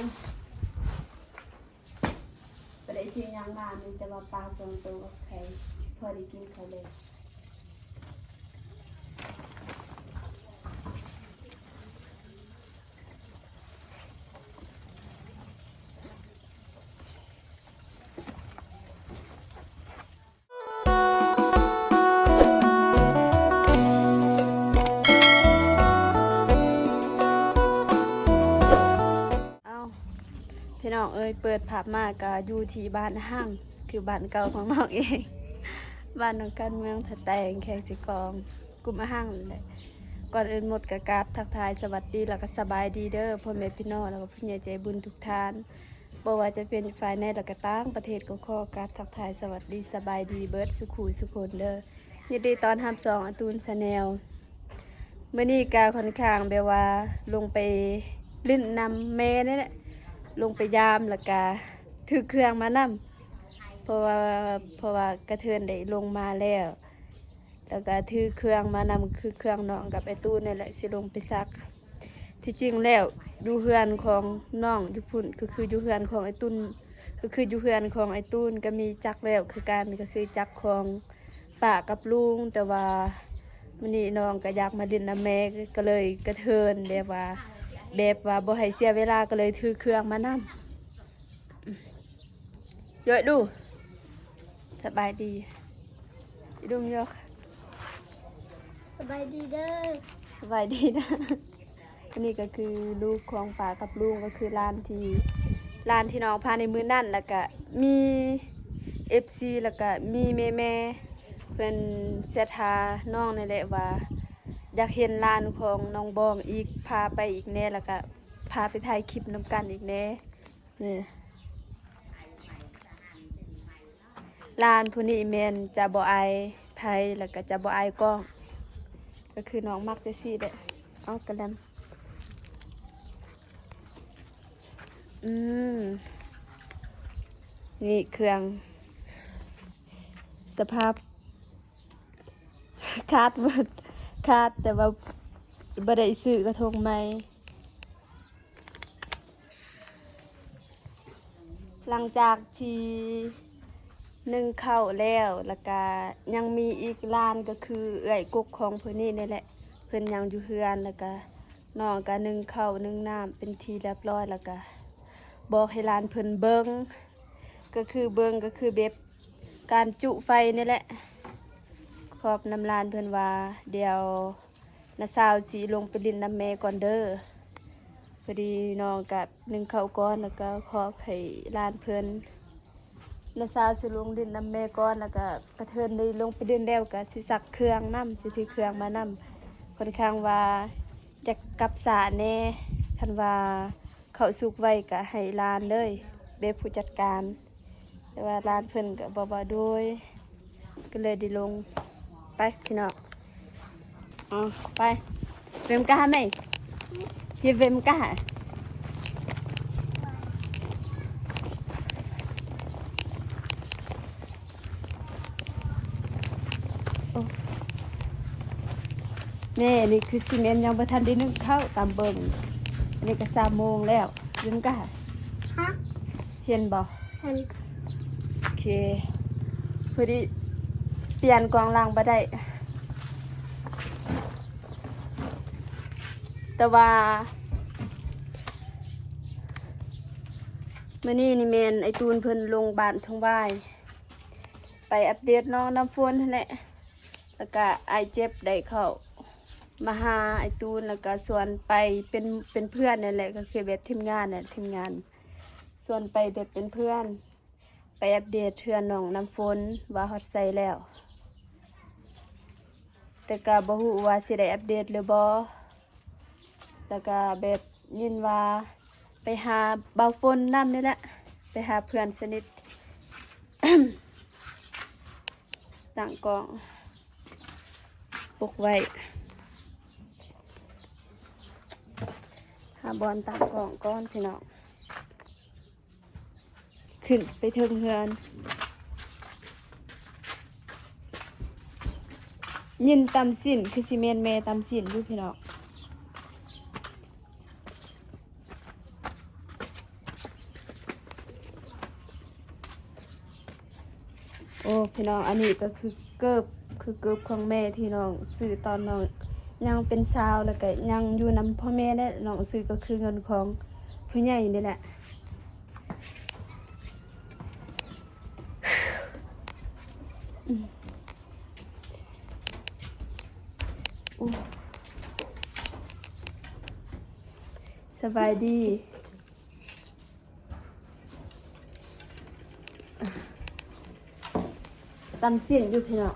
ບໍ່ໄດ້ຊື້ຫຍັງມາ ມີແຕ່ວ່າປາສອງໂຕກັບໄຂ່ ພໍໄດ້ກິນເຂົ້າແລງ. ເອົ້າ ພີ່ນ້ອງເອີຍ ເປີດພາບມາກະຢູ່ທີ່ບ້ານອະຫັງ ຄືບ້ານເກົ່າຂອງນ້ອງເອງ ບ້ານໜອງກັນ ເມືອງທ່າແຕງ ແຂວງເຊກອງ ກຸ່ມອະຫັງນີ້ແຫຼະ. ກ່ອນອື່ນໝົດກະກາບທັກທາຍສະຫວັດດີ ແລ້ວກະສະບາຍດີເດີ ພໍ່ແມ່ພີ່ນ້ອງ ແລ້ວກະຜູ້ໃຫຍ່ໃຈບຸນທຸກທ່ານ. ບໍ່ວ່າຈະເປັນຝ່າຍໃນ ແລະກະຕ່າງປະເທດ ກໍຂໍກາບທັກທາຍສະຫວັດດີສະບາຍດີເບິດສູ່ຄູ່ສູ່ຄົນເດີ. ຍິນດີຕ້ອນຮັບຊ່ອງອາຕູນ Channel. ມື້ນີ້ກະຂ້ອນຂ້າງແບບວ່າລົງໄປຫຼິ້ນນຳແມ່ນີ້ແຫຼະ ລົງໄປຢາມ ແລະກະຖືເຄື່ອງມານຳ ເພາະວ່າ ເພາະວ່າກະເທີນໄດ້ລົງມາແລ້ວ ແລ້ວກະຖືເຄື່ອງມານຳ ຄືເຄື່ອງນ້ອງກັບອ້າຍຕູນນີ້ແຫຼະ ຊິລົງໄປຊັກ. ທີ່ຈິງແລ້ວຢູ່ເຮືອນຂອງນ້ອງຢູ່ພຸ້ນ ກໍຄືຢູ່ເຮືອນຂອງອ້າຍຕູນ ກໍຄືຢູ່ເຮືອນຂອງອ້າຍຕູນກໍມີຈັກແລ້ວຄືກັນ ກໍຄືຈັກຂອງປ້າກັບລຸງ. ແຕ່ວ່າມື້ນີ້ນ້ອງກໍຢາກມາຫຼິ້ນນຳແມ່ ກໍເລີຍກະເທີນ ແບບວ່າ ແບບວ່າບໍ່ໃຫ້ເສຍເວລາ ກໍເລີຍຖືເຄື່ອງມານຳ. ໂຍະດູ ສະບາຍດີ ອີດຸມໂຍະ ສະບາຍດີເດີ ສະບາຍດີເດີ. ອັນນີ້ກໍຄືລູກຂອງປ້າກັບລຸງ ກໍຄືຫຼານທີ່ ຫຼານທີ່ນ້ອງພາໃນມື້ນັ້ນ ແລ້ວກະມີເອັຟຊີ ແລ້ວກະມີແມ່ໆ ເພິ່ນແຊັດຫານ້ອງນີ້ແຫຼະວ່າ ຢາກເຫັນຫຼານຂອງນ້ອງບອງອີກ ພາໄປອີກແດ່ ແລ້ວກະພາໄປຖ່າຍຄລິບນຳກັນອີກແດ່. ນີ້ ຫຼານຜູ້ນີ້ແມ່ນຈະບໍ່ອາຍໃຜ ແລ້ວກໍຈະບໍ່ອາຍກ້ອງ ກໍຄືນ້ອງມັກຈັ່ງຊີ້ແຫຼະ. ເອົາກະແລັມ ອືມ ນີ້ເຄື່ອງ ສະພາບຂາດໝົດ ຂາດ ແຕ່ວ່າບໍ່ໄດ້ຊື້ກະທົງໃໝ່. ຫຼັງຈາກທີ່ໜຶ້ງເຂົ້າແລ້ວ ແລ້ວກະຍັງມີອີກຫຼານ ກໍຄືເອື້ອຍກົກຂອງເພິ່ນນີ້ນີ້ແຫຼະ ເພິ່ນຍັງຢູ່ເຮືອນ ແລ້ວກະນ້ອງກະໜຶ້ງເຂົ້າໜຶ້ງນ້ຳເປັນທີ່ລຽບຮ້ອຍ ແລ້ວກະບອກໃຫ້ຫຼານເພິ່ນເບິ່ງ ກໍຄືເບິ່ງ ກໍຄືແບບ ການຈຸໄຟນີ້ແຫຼະ ຂອບນຳຫຼານເພິ່ນວ່າ ດຽວນ້າສາວຊິລົງໄປຫຼິ້ນນຳແມ່ກ່ອນເດີ. ພໍດີນ້ອງກະໜຶ້ງເຂົ້າກ່ອນ ແລ້ວກະຂອບໃຫ້ຫຼານເພິ່ນ ນ້າສາວຊິລົງຫຼິ້ນນຳແມ່ກ່ອນ ແລ້ວກະກະເທີນໄດ້ລົງໄປຫຼິ້ນແລ້ວ ກະຊິຊັກເຄື່ອງນຳ ຊິຖືເຄື່ອງມານຳ ຂ້ອນຂ້າງວ່າຢາກກັບຊ້າແດ່ ຄັນວ່າ ເຂົ້າສຸກໄວກະໃຫ້ຫຼານເລີຍ ແບບຜູ້ຈັດການ ແຕ່ວ່າຫຼານເພິ່ນກະບໍ່ວ່າໂດຍ ກໍເລີຍໄດ້ລົງ ໄປພີ່ນ້ອງ ເອົາໄປ ເວມກະແມ່ ເວມກະ ໂອ້ ແມ່ ນີ້ຄືຊິແມ່ນຍັງບໍ່ທັນໄດ້ໜຶ້ງເຂົ້າຕາມເບິ່ງ ອັນນີ້ກໍສາມໂມງແລ້ວ ເຫັນກະ ຮະ ເຫັນບໍ່? ເຫັນ ໂອເຄ ພໍດີປ່ຽນກ້ອງຫຼັງບໍ່ໄດ້ ແຕ່ວ່າມື້ນີ້ນີ້ແມ່ນໄອ້ຕູນເພິ່ນລົງບ້ານທົ່ງຫວາຍ ໄປອັບເດດນ້ອງນ້ຳຝົນຫັ້ນແຫຼະ ແລ້ວກະອ້າຍເຈັບໄດ້ເຂົ້າມາຫາອ້າຍຕູນ ແລ້ວກະຊວນໄປເປັນ ເປັນເພື່ອນນັ້ນແຫຼະ ກໍຄືແບບທີມງານນະ ທີມງານຊວນໄປແບບເປັນເພື່ອນ ໄປອັບເດດເຮືອນນ້ອງນ້ຳຝົນວ່າຮອດໃສແລ້ວ ແຕ່ກະບໍ່ຮູ້ວ່າຊິໄດ້ອັບເດດຫຼືບໍ່ ແລ້ວກະແບບຍິນວ່າໄປຫາບ່າວຝົນນຳນີ້ແຫຼະ ໄປຫາເພື່ອນສະໜິດ ຕັ້ງກ້ອງປົກໄວ້ ຫາບ່ອນຕັ້ງກ້ອງກ່ອນພີ່ນ້ອງ. ຂຶ້ນໄປເທິງເຮືອນ ຍິນຕຳຊີ້ນ ຄືຊິແມ່ນແມ່ຕຳຊີ້ນຢູ່ພີ່ນ້ອງ. ໂອ້ ພີ່ນ້ອງ ອັນນີ້ກໍຄືເກີບ ຄືເກີບຂອງແມ່ທີ່ນ້ອງຊື້ຕອນນ້ອງຍັງເປັນສາວ ແລ້ວກໍຍັງຢູ່ນຳພໍ່ແມ່ແຫຼະ ນ້ອງຊື້ກໍຄືເງິນຂອງຜູ້ໃຫຍ່ນີ້ແຫຼະ. ສະບາຍດີ. ຕຳຊີ້ນຢູ່ພີ່ນ້ອງ.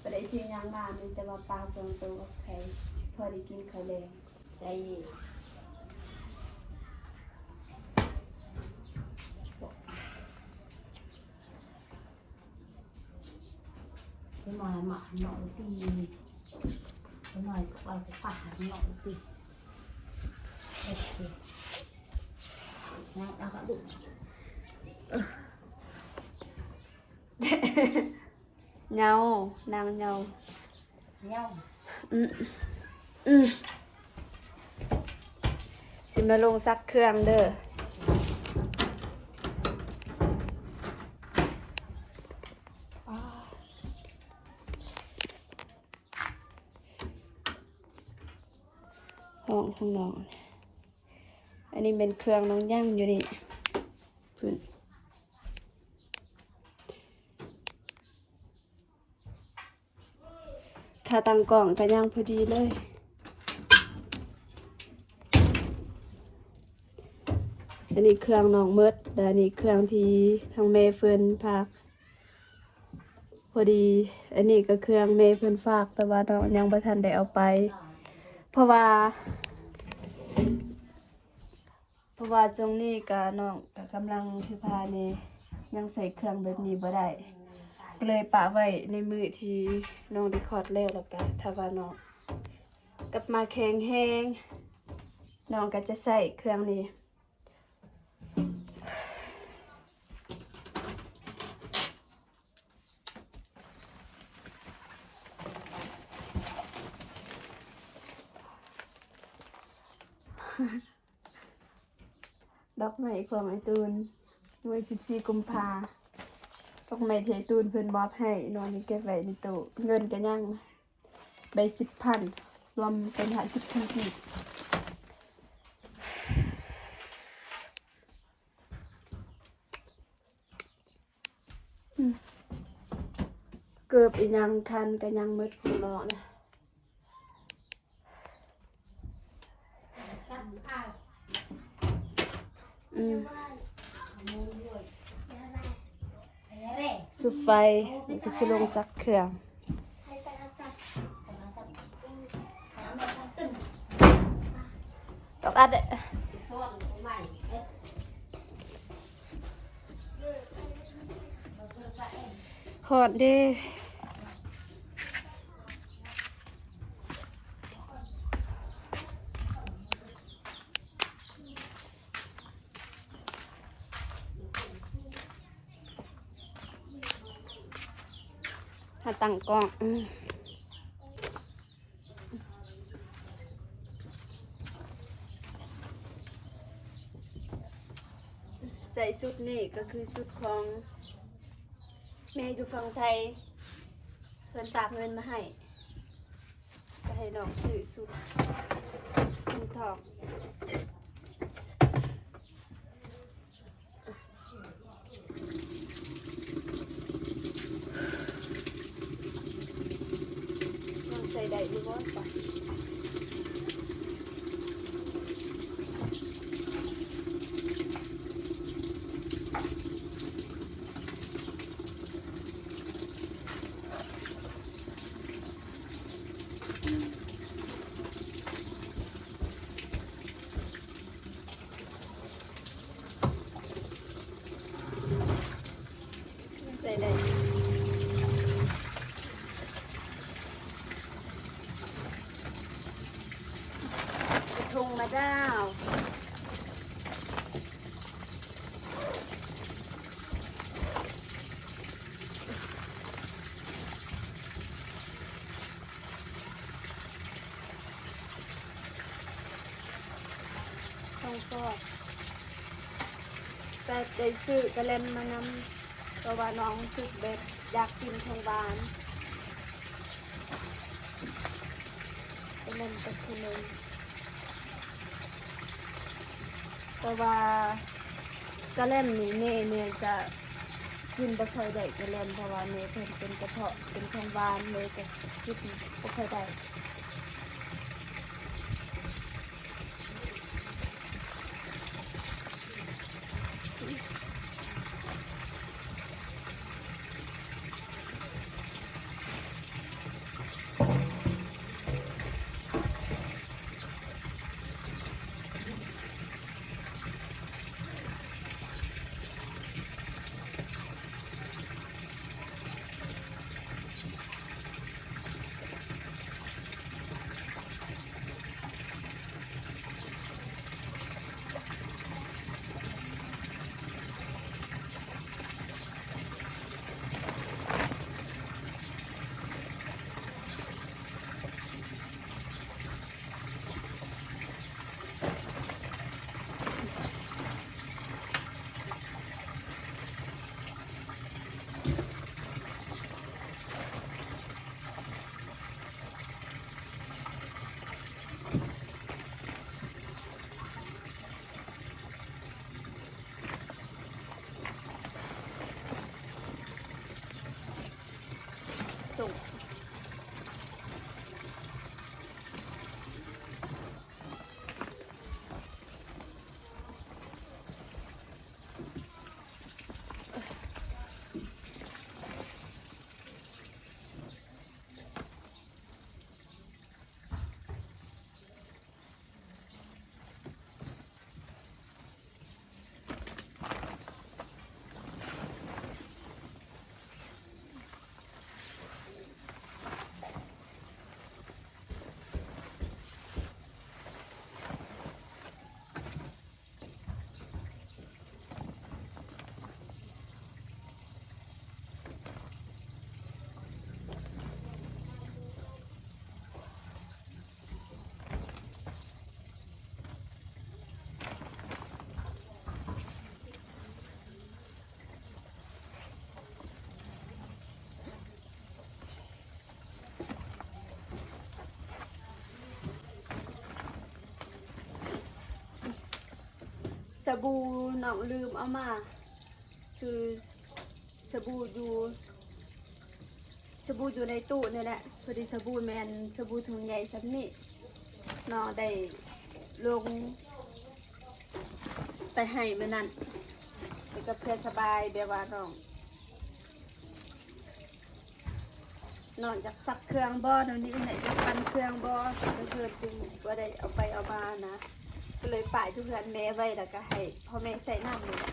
ບໍ່ໄດ້ຊື້ຫຍັງມາ ມີແຕ່ວ່າປາສອງໂຕກັບໄຂ່ ພໍໄດ້ກິນເຂົ້າແລງ. ໃສ່ ເປັນໜ້ອຍໝາກໜ້ອຍຕີ ເປັນໜ້ອຍປາປາໜ້ອຍຕີ. ໂອເຄ ນາງເອົາກະດຸ ເຍົາ ນາງເຍົາ. ເຍົາ ອືມ ອືມ ຊິມາລົງຊັກເຄື່ອງເດີ. ຫ້ອງຂອງນ້ອງ ອັນນີ້ແມ່ນເຄື່ອງນ້ອງຍັງຢູ່ນີ້ ພຸ້ນ. ຂາຕັ້ງກ້ອງກະຍ່າງພໍດີເລີຍ. ອັນນີ້ເຄື່ອງນ້ອງໝົດ ແລະ ອັນນີ້ເຄື່ອງທີ່ທາງແມ່ເພິ່ນຝາກ. ພໍດີ ອັນນີ້ກະເຄື່ອງແມ່ເພິ່ນຝາກ ແຕ່ວ່ານ້ອງຍັງບໍ່ທັນໄດ້ເອົາໄປ ເພາະວ່າ ເພາະວ່າຊ່ວງນີ້ກະ ນ້ອງກະກຳລັງຄືພາແດ່ ຍັງໃຊ້ເຄື່ອງແບບນີ້ບໍ່ໄດ້ ກະເລີຍປະໄວ້ໃນມື້ທີ່ນ້ອງໄດ້ຄອດແລ້ວ ແລ້ວກະຖ້າວ່ານ້ອງກັບມາແຂງແຮງ ນ້ອງກະຈະໃຊ້ເຄື່ອງນີ້. ດອກໄມ້ຂອງອ້າຍຕູນ ມື້ສິບສີ່ກຸມພາ ດອກໄມ້ທີ່ອ້າຍຕູນເພິ່ນມອບໃຫ້ ນ້ອງຍັງເກັບໄວ້ໃນຕູ້ ເງິນກະຍັງ ໃບສິບພັນ ລວມເປັນຫ້າສິບພັນກີບ. ອືມ ເກີບອີ່ຫຍັງຄັນກະຍັງໝົດຂອງນ້ອງນະ. ອືມ ສຸດໄຟ ແລ້ວກະຊິລົງຊັກເຄື່ອງ. ດອກອັດເດ້. ຮ້ອນເດ້. ຫາຕັ້ງກ້ອງ ອືມ ໃສ່ຊຸດນີ້ກະຄືຊຸດຂອງແມ່ຢູ່ຝັ່ງໄທ ເພິ່ນຝາກເງິນມາໃຫ້ ກະໃຫ້ນ້ອງຊື້ຊຸດເງິນທອງ. ໃສ່ໄດ້ຢູ່ບໍ່? ໃສ່ໄດ້. ເອົາ ຂອງກອບ ແຕ່ໄດ້ຊື້ກະແລັມມານຳ ເພາະວ່ານ້ອງຮູ້ສຶກແບບຢາກກິນຂອງຫວານ ກະແລັມກັບຂະໜົມ. ແຕ່ວ່າກະແລັມນີ້ແມ່ ແມ່ຈະກິນບໍ່ຄ່ອຍໄດ້ກະແລັມ ເພາະວ່າແມ່ເພິ່ນເປັນກະເພາະ ເປັນຂອງຫວານ ແມ່ຈະກິນບໍ່ຄ່ອຍໄດ້. ສະບູນ້ອງລືມເອົາມາ ຄືສະບູຢູ່ ສະບູຢູ່ໃນຕູ້ນີ້ແຫຼະ ພໍດີສະບູແມ່ນສະບູຖົງໃຫຍ່ສ່ຳນີ້ ນ້ອງໄດ້ລົງໄປໃຫ້ມື້ນັ້ນ ແລ້ວກໍເພື່ອສະບາຍ ແບບວ່ານ້ອງ ນ້ອງຢາກຊັກເຄື່ອງບໍ່ ນ້ອງນີ້ແຫຼະ ຢາກປັ່ນເຄື່ອງບໍ່ ເພິ່ນຈຶ່ງບໍ່ໄດ້ເອົາໄປເອົາມານະ ກໍເລີຍປະຢູ່ເຮືອນແມ່ໄວ້ ແລ້ວກໍໃຫ້ພໍ່ແມ່ໃຊ້ນຳນີ້ແຫຼະ.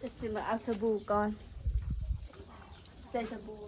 ດຽວຊິມາເອົາສະບູກ່ອນ ໃສ່ສະບູ. ເ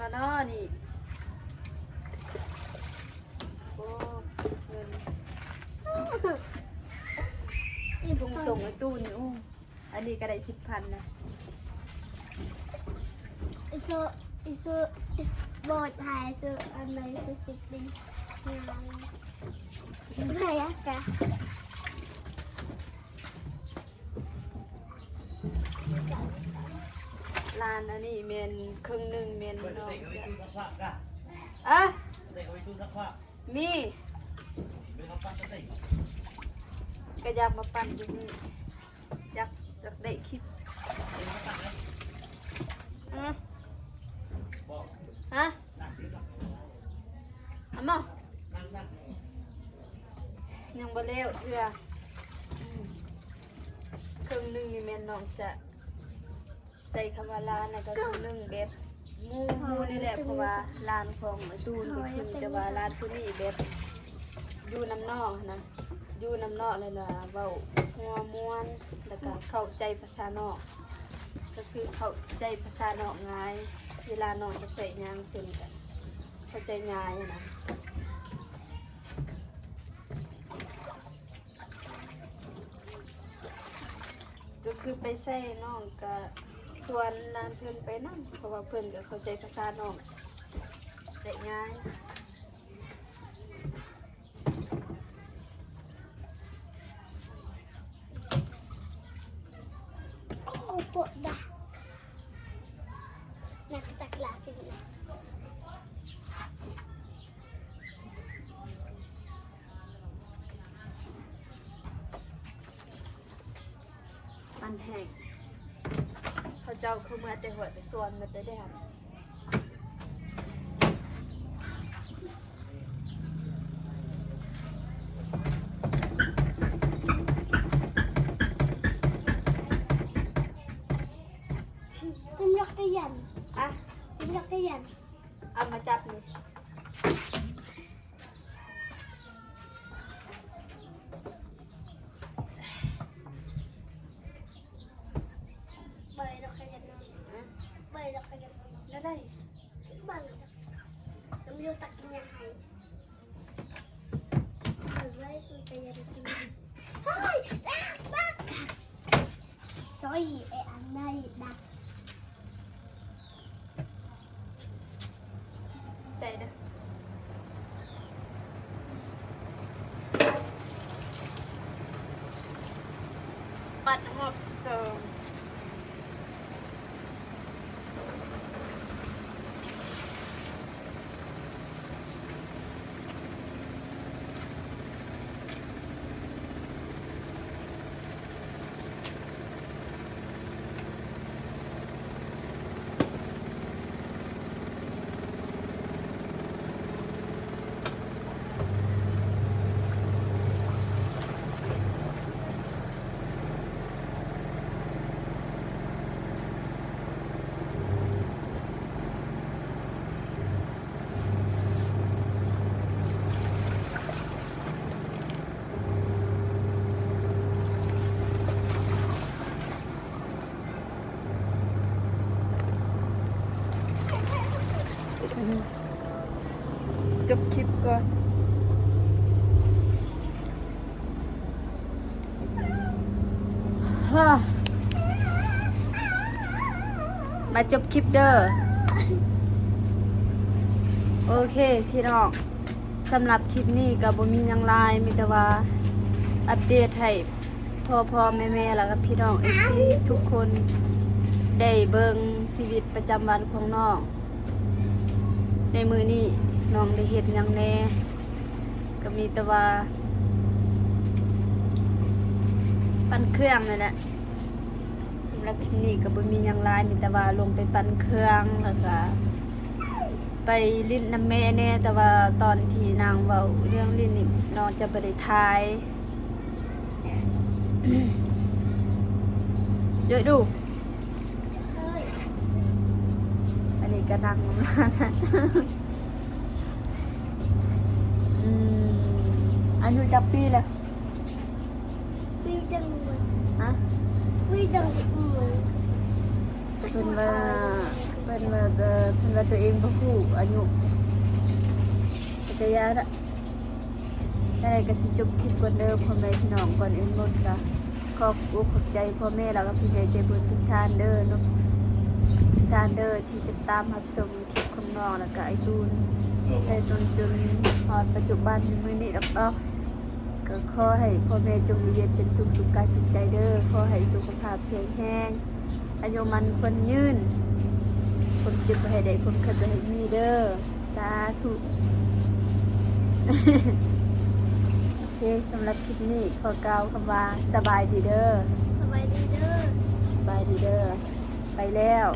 ມາເນາະນີ້ ໂອ້ ເງິນ ນີ້ ທຸງສົ່ງໄອ້ຕູ້ນີ້ ໂອ້ ອັນນີ້ກໍໄດ້ສິບພັນນະ ອີໂຊ ອີໂຊ ບອດຫາຍ ອີໂຊ ອັນໃດ ອີໂຊ ສິບນີ້ ງາມ ໄດ້ອາກາ ລ້ານອັນນີ້ແມ່ນເຄິ່ງໜຶ່ງແມ່ນນ້ອງຈະ ອະ ມີ ກໍຢາກມາປັ່ນຢູ່ນີ້ ຢາກ ຢາກໄດ້ຄລິບ ອະ ຮະ ອາມາ ຍັງບໍ່ແລ້ວເທື່ອ ອືມ ເຄິ່ງໜຶ່ງນີ້ແມ່ນນ້ອງຈະ ໃຊ້ຄຳວ່າລ້ານນະ ກໍຄືໜຶ່ງແບບໝູ່ ໝູ່ນີ້ແຫຼະ ເພາະວ່າລ້ານຂອງອ້າຍຕູນກໍຄື ແຕ່ວ່າລ້ານຜູ້ນີ້ແບບຢູ່ນຳນ້ອງຫັ້ນນະ ຢູ່ນຳນ້ອງແລ້ວລະເວົ້າຫົວມ່ວນ ແລ້ວກໍເຂົ້າໃຈພາສານ້ອງ ກໍຄືເຂົ້າໃຈພາສານ້ອງງ່າຍ ເວລານ້ອງຈະໃຊ້ຫຍັງເພິ່ນກໍເຂົ້າໃຈງ່າຍນະ. ກໍຄືໄປໃສນ້ອງກໍຊວນຫຼານເພິ່ນໄປນຳ ເພາະວ່າເພິ່ນກໍເຂົ້າໃຈພາສານ້ອງໄດ້ງ່າຍ. ໂອ້ ປວດດາ ໜັກຕັກຫຼາຍຂຶ້ນ. ມັນແຫ້ງ ເຂົາເຈົ້າຄືເມືອແຕ່ຫ້ວຍໄປສວນໝົດເດ້ຫັ້ນ. ຈິ້ມຈັກກະຢານ ອະ ຈິ້ມຈັກກະຢານ ເອົາມາຈັບນີ້. ບໍ່ໄດ້ດອກຂະຫຍັນນອນ ບໍ່ໄດ້ດອກຂະຫຍັນນອນ ແນວໃດ ບໍ່ໄດ້ດອກ ນ້ຳຢູ່ຕັກກິນຫຍ້າໃຫ້ ເອົາໄວ້ ມັນກະຢາກໄດ້ກິນ ເຮີ້ຍ ບັກ ຊອຍ ເອ ອັນໃດນະ. ໄດ້ເດີ ປັດຮອບສອງ. ຈົບຄລິບກ່ອນ ມາຈົບຄລິບເດີ. ໂອເຄພີ່ນ້ອງ ສຳລັບຄລິບນີ້ກໍບໍ່ມີຫຍັງຫຼາຍ ມີແຕ່ວ່າອັບເດດໃຫ້ພໍ່ໆແມ່ໆ ແລ້ວກໍພີ່ນ້ອງເອັຟຊີທຸກຄົນໄດ້ເບິ່ງຊີວິດປະຈຳວັນຂອງນ້ອງ ໃນມື້ນີ້ນ້ອງໄດ້ເຮັດຫຍັງແດ່ ກໍມີແຕ່ວ່າປັ່ນເຄື່ອງນັ້ນແຫຼະ. ສຳລັບຄລິບນີ້ກໍບໍ່ມີຫຍັງຫຼາຍ ມີແຕ່ວ່າລົງໄປປັ່ນເຄື່ອງ ແລ້ວກໍໄປຫຼິ້ນນຳແມ່ແດ່ ແຕ່ວ່າຕອນທີ່ນາງເວົ້າເລື່ອງຫຼິ້ນນີ້ ນ້ອງຈະບໍ່ໄດ້ຖ່າຍ. ເດີດູ ອັນນີ້ກໍນັ່ງນຳ ອືມ ອາຍຸຈັກປີແລ້ວ? ປີຈັງ ຮະ? ປີຈັງ ເພິ່ນວ່າ ເພິ່ນວ່າ ເອີ ເພິ່ນວ່າຕົວເອງບໍ່ຮູ້ອາຍຸ ແຕ່ກະຢ່າລະ. ຈັ່ງໃດກະຊິຈົບຄລິບກ່ອນເດີພໍ່ແມ່ພີ່ນ້ອງ. ກ່ອນອື່ນໝົດກະຂອບອົກຂອບໃຈພໍ່ແມ່ ແລ້ວກະຜູ້ໃຫຍ່ໃຈບຸນທຸກທ່ານເດີເນາະ ທຸກທ່ານເດີ ທີ່ຕິດຕາມຮັບຊົມຄລິບຂອງນ້ອງ ແລ້ວກະອ້າຍຕູນ ແຕ່ຈົນ ຈົນຮອດປັດຈຸບັນມື້ນີ້ດອກເນາະ. ກໍຂໍໃຫ້ພໍ່ແມ່ຈົ່ງຢູ່ເຢັນເປັນສຸກ ສຸກກາຍສຸກໃຈເດີ. ຂໍໃຫ້ສຸຂະພາບແຂງແຮງ ອາຍຸໝັ້ນຂວັນຍືນ ຄວາມເຈັບບໍ່ໃຫ້ໄດ້ ຄວາມໄຂ້ບໍ່ໃຫ້ມີເດີ ສາທຸ. ໂອເຄ ສຳລັບຄລິບນີ້ຂໍກ່າວຄຳວ່າ ສະບາຍດີເດີ ສະບາຍດີເດີ ສະບາຍດີເດີ ໄປແລ້ວ.